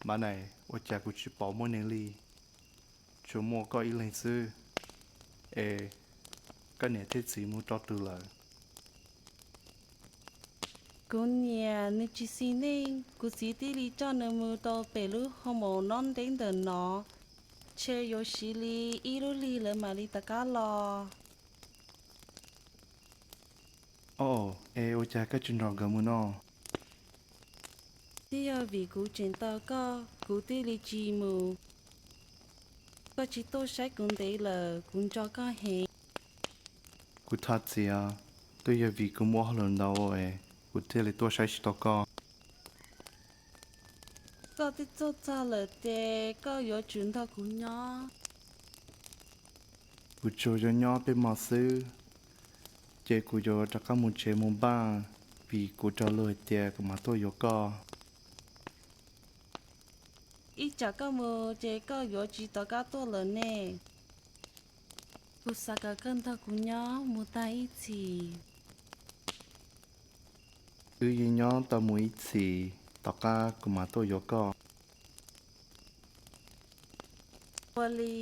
Mab Nais, ua cas kuv tsis pom muaj neeg li, tsuas muaj koj ib leeg xwb. Es koj niam thiab txiv mus rau twg lawm? Kuv niam nws tsis xis neej, kuv txiv thiaj li coj nws mus rau pem lub hoo maum nyob ntev ntawm no, ntshe yuav siv li ib lub hlis lawv mam li rov qab los. Os, es ua cas koj tsis nrog nkawd mus no? Twb yog vim kuv tseem tos koj, kuv thiaj li tsis mus. Koj tsis tuaj saib kuv ntev lawm, kuv nco koj heev. Kuv thov txim, twb yog vim kuv muaj hauj lwm ntau es kuv thiaj li tuaj saib tsis tau koj. Koj twb tuaj txog lawm ces koj yuav tsum nrog kuv nyob. Kuv tsuas yuav nyob peb hmo xwb, ces kuv yuav rov qab mus tsev mus npaj, vim kuv rov lus hais tias kuv mam tuaj yuav koj. Ib tsam koj mus ces koj yuav tsis rov qab tuaj lawm ne. Kuv xav kom koj nrog kuv nyob mus tag ib txhis. Wb yeej nyob tau mus ib txhis, tom qab kuv mam tuaj yuav koj. Ua li,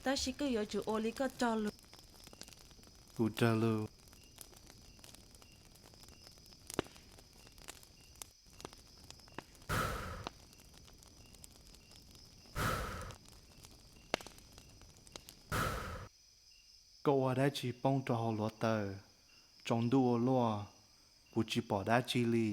tab sis koj yuav tsum ua li koj cog lus. Kuv cog lus. Koj ua dab tsi poob rau hauv hluav taws? Tsaus ntuj ua luaj, kuv tsis pom dab tsi li.